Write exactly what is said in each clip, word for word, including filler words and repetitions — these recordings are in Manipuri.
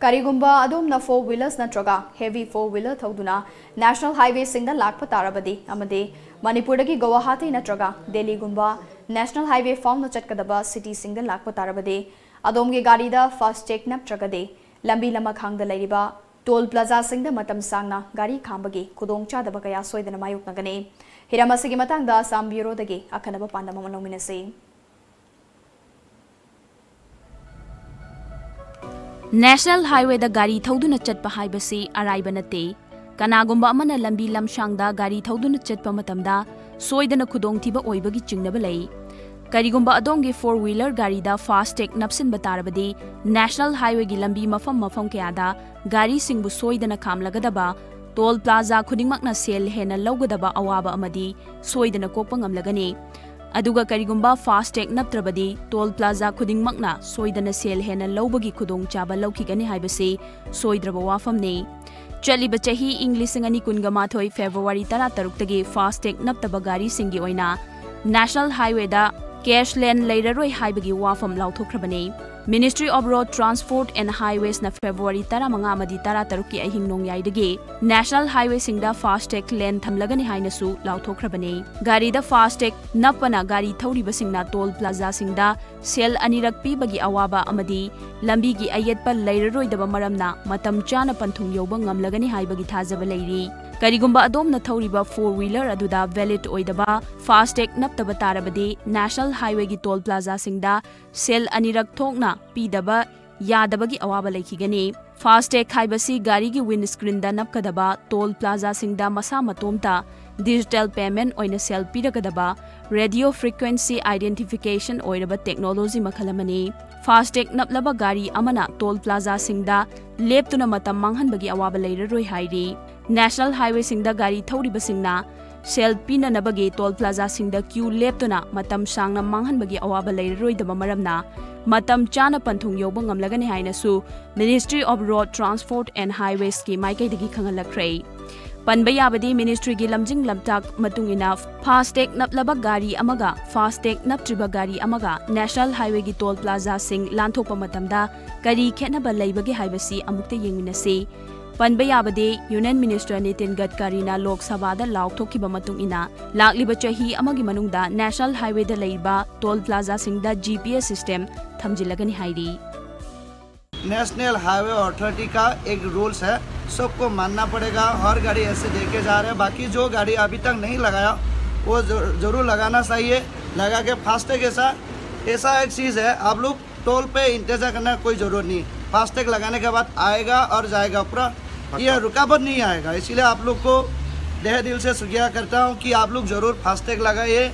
ꯀꯔꯤꯒꯨꯝꯕ ꯑꯗꯣꯝꯅ four wheelers ꯅꯠꯇ꯭ꯔꯒ heavy four wheeler ꯊꯧꯗꯨꯅ National Highwayꯁꯤꯡꯗ ꯂꯥꯛꯄ ꯇꯥꯔꯕꯗꯤ ꯑꯃꯗꯤ ꯃꯅꯤꯄꯨꯔꯗꯒꯤ ꯒꯧꯋꯥꯍꯥꯇꯤ ꯅꯠꯇ꯭ꯔꯒ ꯗꯦꯜꯂꯤꯒꯨꯝꯕ National Highway ꯐꯥꯎꯅ ꯆꯠꯀꯗꯕ cityꯁꯤꯡꯗ ꯂꯥꯛꯄ ꯇꯥꯔꯕꯗꯤ ꯑꯗꯣꯝꯒꯤ ꯒꯥꯔꯤꯗ FASTag ꯅꯞꯇ꯭ꯔꯒꯗꯤ ꯂꯝꯕꯤ ꯂꯃꯈꯥꯡꯗ ꯂꯩꯔꯤꯕ toll plazaꯁꯤꯡꯗ ꯃꯇꯝ ꯁꯥꯡꯅ ꯒꯥꯔꯤ ꯈꯥꯝꯕꯒꯤ ꯈꯨꯗꯣꯡꯆꯥꯗꯕ ꯀꯌꯥ ꯁꯣꯏꯗꯅ ꯃꯥꯌꯣꯛꯅꯒꯅꯤ꯫ ꯍꯤꯔꯝ ꯑꯁꯤꯒꯤ ꯃꯇꯥꯡꯗ ꯑꯁꯥꯝ Bureauꯗꯒꯤ ꯑꯈꯟꯅꯕ ꯄꯥꯟꯗꯝ ꯑꯃ ꯂꯧꯃꯤꯟꯅꯁꯤ꯫ National Highwayꯗ ꯒꯥꯔꯤ ꯊꯧꯗꯨꯅ ꯆꯠꯄ ꯍꯥꯏꯕꯁꯤ ꯑꯔꯥꯏꯕ ꯅꯠꯇꯦ꯫ ꯀꯅꯥꯒꯨꯝꯕ ꯑꯃꯅ ꯂꯝꯕꯤ ꯂꯝꯁꯥꯡꯗ ꯒꯥꯔꯤ ꯊꯧꯗꯨꯅ ꯆꯠꯄ ꯃꯇꯝꯗ ꯁꯣꯏꯗꯅ ꯈꯨꯗꯣꯡꯊꯤꯕ ꯑꯣꯏꯕꯒꯤ ꯆꯤꯡꯅꯕ ꯂꯩ꯫ ꯀꯔꯤꯒꯨꯝꯕ ꯑꯗꯣꯝꯒꯤ four wheeler ꯒꯥꯔꯤꯗ FASTag ꯅꯞꯁꯤꯟꯕ ꯇꯥꯔꯕꯗꯤ, National Highwayꯒꯤ ꯂꯝꯕꯤ ꯃꯐꯝ ꯃꯐꯝ ꯀꯌꯥꯗ ꯒꯥꯔꯤꯁꯤꯡꯕꯨ ꯁꯣꯏꯗꯅ ꯈꯥꯝꯂꯒꯗꯕ toll plaza ꯈꯨꯗꯤꯡꯃꯛꯅ ꯁꯦꯜ ꯍꯦꯟꯅ ꯂꯧꯒꯗꯕ ꯑꯋꯥꯕ ꯑꯃꯗꯤ ꯁꯣꯏꯗꯅ ꯀꯣꯛꯄ ꯉꯝꯂꯒꯅꯤ꯫ ꯑꯗꯨꯒ ꯀꯔꯤꯒꯨꯝꯕ FASTag ꯅꯞꯇ꯭ꯔꯕꯗꯤ, toll plaza ꯈꯨꯗꯤꯡꯃꯛꯅ ꯁꯣꯏꯗꯅ ꯁꯦꯜ ꯍꯦꯟꯅ ꯂꯧꯕꯒꯤ ꯈꯨꯗꯣꯡꯆꯥꯕ ꯂꯧꯈꯤꯒꯅꯤ ꯍꯥꯏꯕꯁꯤ ꯁꯣꯏꯗ꯭ꯔꯕ ꯋꯥꯐꯝꯅꯤ꯫ ꯆꯠꯂꯤꯕ ꯆꯍꯤ ꯏꯪ ꯂꯤꯁꯤꯡ ꯑꯅꯤ ꯀꯨꯟꯒ ꯃꯥꯊꯣꯏ February ꯇꯔꯥꯇꯔꯨꯛꯇꯒꯤ FASTag ꯅꯞꯇꯕ ꯒꯥꯔꯤꯁꯤꯡꯒꯤ ꯑꯣꯏꯅ National Highwayꯗ cash lane ꯂꯩꯔꯔꯣꯏ ꯍꯥꯏꯕꯒꯤ ꯋꯥꯐꯝ ꯂꯥꯎꯊꯣꯛꯈ꯭ꯔꯕꯅꯤ꯫ Ministry of Road Transport and Highwaysꯅ February ꯇꯔꯥꯃꯉꯥ ꯑꯃꯗꯤ ꯇꯔꯥꯇꯔꯨꯛꯀꯤ ꯑꯍꯤꯡ ꯅꯣꯡꯌꯥꯏꯗꯒꯤ National Highwayꯁꯤꯡꯗ FASTag lane ꯊꯝꯂꯒꯅꯤ ꯍꯥꯏꯅꯁꯨ ꯂꯥꯎꯊꯣꯛꯈ꯭ꯔꯕꯅꯤ꯫ ꯒꯥꯔꯤꯗ FASTag ꯅꯞꯄꯅ ꯒꯥꯔꯤ ꯊꯧꯔꯤꯕꯁꯤꯡꯅ toll plazaꯁꯤꯡꯗ ꯁꯦꯜ ꯑꯅꯤꯔꯛ ꯄꯤꯕꯒꯤ ꯑꯋꯥꯕ ꯑꯃꯗꯤ ꯂꯝꯕꯤꯒꯤ ꯑꯌꯦꯠꯄ ꯂꯩꯔꯔꯣꯏꯗꯕ ꯃꯔꯝꯅ ꯃꯇꯝ ꯆꯥꯅ ꯄꯟꯊꯨꯡ ꯌꯧꯕ ꯉꯝꯂꯒꯅꯤ ꯍꯥꯏꯕꯒꯤ ꯊꯥꯖꯕ ꯂꯩꯔꯤ꯫ ꯀꯔꯤꯒꯨꯝꯕ ꯑꯗꯣꯝꯅ ꯊꯧꯔꯤꯕ four wheeler ꯑꯗꯨꯗ valid ꯑꯣꯏꯗꯕ FASTag ꯅꯞꯇꯕ ꯇꯥꯔꯕꯗꯤ, National Highwayꯒꯤ toll plazaꯁꯤꯡꯗ ꯁꯦꯜ ꯑꯅꯤꯔꯛ ꯊꯣꯛꯅ ꯄꯤꯗꯕ ꯌꯥꯗꯕꯒꯤ ꯑꯋꯥꯕ ꯂꯩꯈꯤꯒꯅꯤ꯫ FASTag ꯍꯥꯏꯕꯁꯤ ꯒꯥꯔꯤꯒꯤ windscreenꯗ ꯅꯞꯀꯗꯕ toll plazaꯁꯤꯡꯗ ꯃꯁꯥ ꯃꯇꯣꯝꯇ digital payment ꯑꯣꯏꯅ ꯁꯦꯜ ꯄꯤꯔꯒꯗꯕ radio frequency identification ꯑꯣꯏꯔꯕ technology ꯃꯈꯜ ꯑꯃꯅꯤ꯫ FASTag ꯅꯞꯂꯕ ꯒꯥꯔꯤ ꯑꯃꯅ toll plazaꯁꯤꯡꯗ ꯂꯦꯞꯇꯨꯅ ꯃꯇꯝ ꯃꯥꯡꯍꯟꯕꯒꯤ ꯑꯋꯥꯕ ꯂꯩꯔꯔꯣꯏ ꯍꯥꯏꯔꯤ꯫ National Highwayꯁꯤꯡꯗ ꯒꯥꯔꯤ ꯊꯧꯔꯤꯕꯁꯤꯡꯅ ꯁꯦꯜ ꯄꯤꯅꯅꯕꯒꯤ toll plazaꯁꯤꯡꯗ queue ꯂꯦꯞꯇꯨꯅ ꯃꯇꯝ ꯁꯥꯡꯅ ꯃꯥꯡꯍꯟꯕꯒꯤ ꯑꯋꯥꯕ ꯂꯩꯔꯔꯣꯏꯗꯕ ꯃꯔꯝꯅ ꯃꯇꯝ ꯆꯥꯅ ꯄꯟꯊꯨꯡ ꯌꯧꯕ ꯉꯝꯂꯒꯅꯤ ꯍꯥꯏꯅꯁꯨ Ministry of Road Transport and Highwaysꯀꯤ ꯃꯥꯏꯀꯩꯗꯒꯤ ꯈꯪꯍꯜꯂꯛꯈ꯭ꯔꯦ꯫ ꯄꯟꯕ ꯌꯥꯕꯗꯤ, ꯃꯤꯅꯤꯁꯇ꯭ꯔꯤꯒꯤ ꯂꯝꯖꯤꯡ ꯂꯝꯇꯥꯛ ꯃꯇꯨꯡ ꯏꯟꯅ, ꯐꯥꯁꯇꯦꯒ ꯅꯞꯂꯕ ꯒꯥꯔꯤ ꯑꯃꯒ ꯐꯥꯁꯇꯦꯒ ꯅꯞꯇ꯭ꯔꯤꯕ ꯒꯥꯔꯤ ꯑꯃꯒ ꯅꯦꯁꯅꯦꯜ ꯍꯥꯏꯋꯦꯒꯤ ꯇꯣꯜ ꯄ꯭ꯂꯥꯖꯥꯁꯤꯡ ꯂꯥꯟꯊꯣꯛꯄ ꯃꯇꯝꯗ ꯀꯔꯤ ꯈꯦꯠꯅꯕ ꯂꯩꯕꯒꯦ ꯍꯥꯏꯕꯁꯤ ꯑꯃꯨꯛꯇ ꯌꯦꯡꯃꯤꯟꯅꯁꯤ꯫ ꯄꯟꯕ ꯌꯥꯕꯗꯤ, ꯌꯨꯅꯤꯌꯟ ꯃꯤꯅꯤꯁꯇꯔ ꯅꯤꯇꯤꯟ ꯒꯗꯀꯥꯔꯤꯅ ꯂꯣꯛ ꯁꯚꯥꯗ ꯂꯥꯎꯊꯣꯛꯈꯤꯕ ꯃꯇꯨꯡ ꯏꯟꯅ, ꯂꯥꯛꯂꯤꯕ ꯆꯍꯤ ꯑꯃꯒꯤ ꯃꯅꯨꯡꯗ ꯅꯦꯁꯅꯦꯜ ꯍꯥꯏꯋꯦꯗ ꯂꯩꯔꯤꯕ ꯇꯣꯜ ꯄ꯭ꯂꯥꯖꯥꯁꯤꯡꯗ ꯖꯤ ꯄꯤ ꯑꯦꯁ ꯁꯤꯁꯇꯦꯝ ꯊꯝꯖꯤꯜꯂꯒꯅꯤ ꯍꯥꯏꯔꯤ꯫ नेशनल हाईवे अथॉरिटी का एक रूल्स है, सबको मानना पड़ेगा। हर गाड़ी ऐसे देखे जा रहे हैं, बाकी जो गाड़ी अभी तक नहीं लगाया, वो जरू- जरूर लगाना चाहिए। लगा के फास्टैग ऐसा ऐसा एक चीज़ है, आप लोग टोल पे इंतजार करना कोई ज़रूरत नहीं। फास्टैग लगाने के बाद आएगा और जाएगा, पूरा ये रुकावट नहीं आएगा। इसीलिए आप लोग को तहे दिल से शुक्रिया करता हूँ कि आप लोग ज़रूर फास्टैग लगाइए।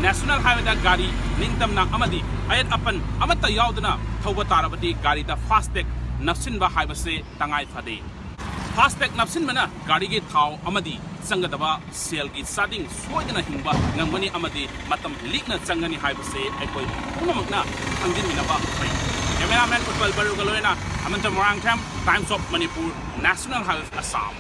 ꯅꯦꯁꯅꯦꯜ ꯍꯥꯏꯋꯦꯗ ꯒꯥꯔꯤ ꯅꯤꯡꯇꯝꯅ ꯑꯃꯗꯤ ꯑꯌꯦꯠ ꯑꯄꯟ ꯑꯃꯠꯇ ꯌꯥꯎꯗꯅ ꯊꯧꯕ ꯇꯥꯔꯕꯗꯤ ꯒꯥꯔꯤꯗ ꯐꯥꯁꯇꯦꯒ ꯅꯞꯁꯤꯟꯕ ꯍꯥꯏꯕꯁꯦ ꯇꯉꯥꯏ ꯐꯗꯦ꯫ ꯐꯥꯁꯇꯦꯒ ꯅꯞꯁꯤꯟꯕꯅ ꯒꯥꯔꯤꯒꯤ ꯊꯥꯎ ꯑꯃꯗꯤ ꯆꯪꯒꯗꯕ ꯁꯦꯜꯒꯤ ꯆꯥꯗꯤꯡ ꯁꯣꯏꯗꯅ ꯍꯤꯡꯕ ꯉꯝꯒꯅꯤ ꯑꯃꯗꯤ ꯃꯇꯝ ꯂꯤꯛꯅ ꯆꯪꯒꯅꯤ ꯍꯥꯏꯕꯁꯦ ꯑꯩꯈꯣꯏ ꯄꯨꯝꯅꯃꯛꯅ ꯈꯪꯖꯤꯟꯃꯤꯟꯅꯕ ꯐꯩ꯫ ꯀꯦꯃꯦꯔꯥꯃꯦꯟ ꯎꯠꯄꯜ ꯕꯔꯨꯒ ꯂꯣꯏꯅꯅ ꯑꯃꯟꯇ Moirangthem, Times of Manipur, National Highway, Assam꯫